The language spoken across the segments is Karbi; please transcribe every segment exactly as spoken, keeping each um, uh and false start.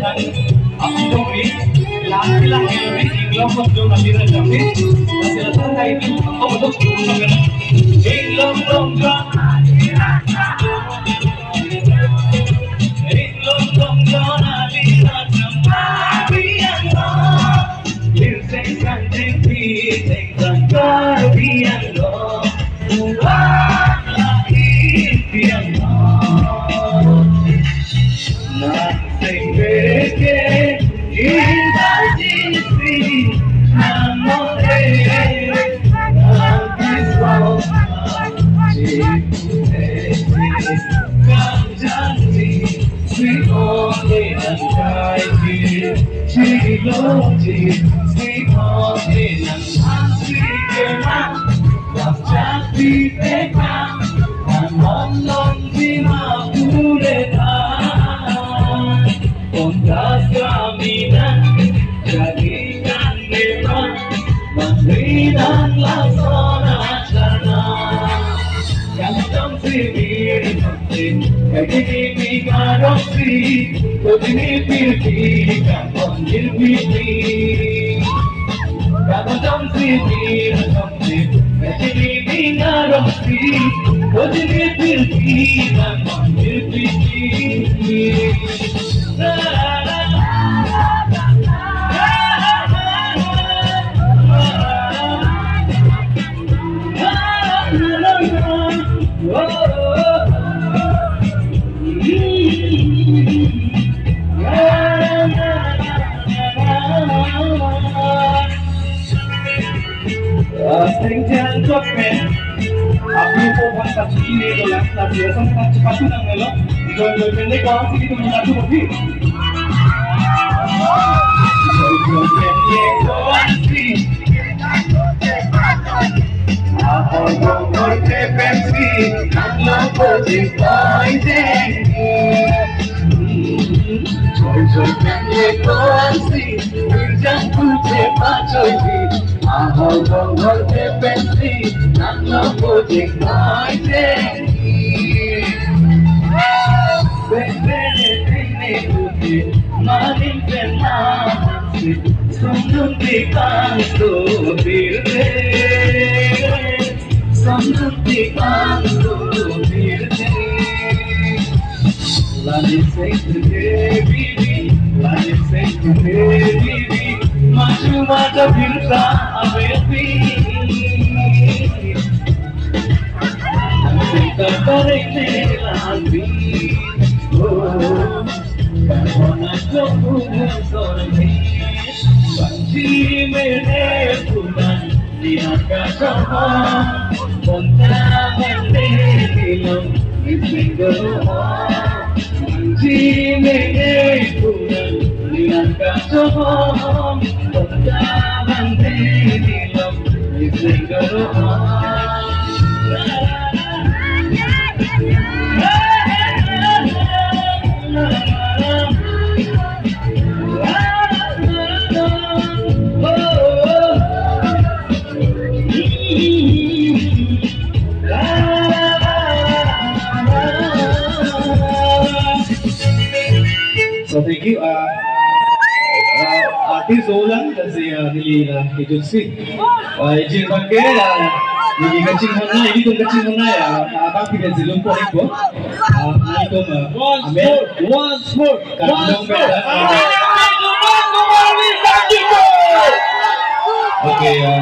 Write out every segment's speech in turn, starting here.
Apni dongri, laki laki dongri, inglong long jong nali rajamri, nasi rasa kai di, ako betul, betul, betul. Inglong long jong, inglong long jong nali rajam, abiang lo. Lirseng kangting pi, seng kangkar biang lo. Buat lagi biang lo. Nang seng beke, indah jisi, nang mode, nang kisah, jisi, kang janji, si mode nang kaiji, si loji, si mode nang hansi kema, nang jati teka, nang non non si ma pule ta. Kontas kami nang jadikan memang, memberi dan laksana jana. Kami jongsi bir jongsi, kami ni mi ngarongsi, kami ni pirpi, kami ni pirpi. Kami jongsi bir jongsi, kami ni mi ngarongsi, kami ni pirpi, kami ni pirpi. Sengjan jokmen, api po bang satu ini dolang, tapi asam tak cepat tu nang melo. Joi joi pendek orang sih itu menyatu kopi. Joi joi pendek orang sih. Ahor bonghor ke pensi, nang lo pojik oi jeng. Joi joi pendek orang sih, irjang tu cepat joi di. Ahor bonghor ke pensi, nang lo pojik oi jeng. Bene bene bene, maning pen maning si, sundun ti pang tu birde, sundun ti pang tu birde. Lani seng tu de bibi, lani seng tu de bibi, maju maju birta abebi. So thank you. Uh, uh, artist ulang kasi uh, neli uh, kejutsi. Uh, ijin bangke uh, neli kachinghon nai, ilitum kachinghon nai uh, abang kita jilum po iko. Uh, nelitum uh, once amen. More, once more, once more. Okay, uh,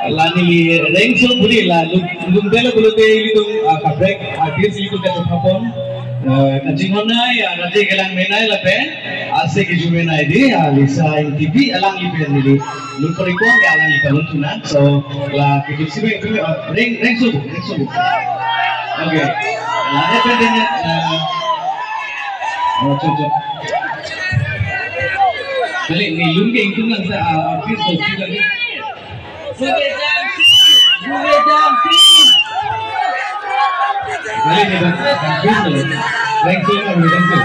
la neli rengso buli la lum, lum telo bulu te ilitum uh, kaprek artist ilitum kachok hapon. Uh, kachinghon nai, uh, Raje Kelang menai lapen, ase kiju menai di, uh, Lisa Ingtipi alangli pen neli. Lun pori kong ke alangli kalun tunan. So, la kejutsi bang, uh, reng, rengso bu, rengso bu. Okay. La ne pen den, uh, oh, chok, chok. Kali ni lun ke ingkung lang sa, uh, artist so si lagi. Bule jam si, bule jam si. Kali ni bang, bang, bang, bang. Thank you, bang, thank you.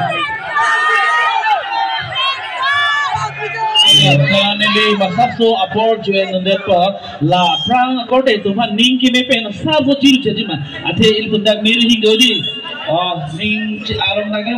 Ya, kala neli masapso apor join nandet pa, la aphrang korte atum aphan ning keme pen sapso chiru chajima. Athe ilitum dak neri hing dodi. Oh, ning chi aram lagi.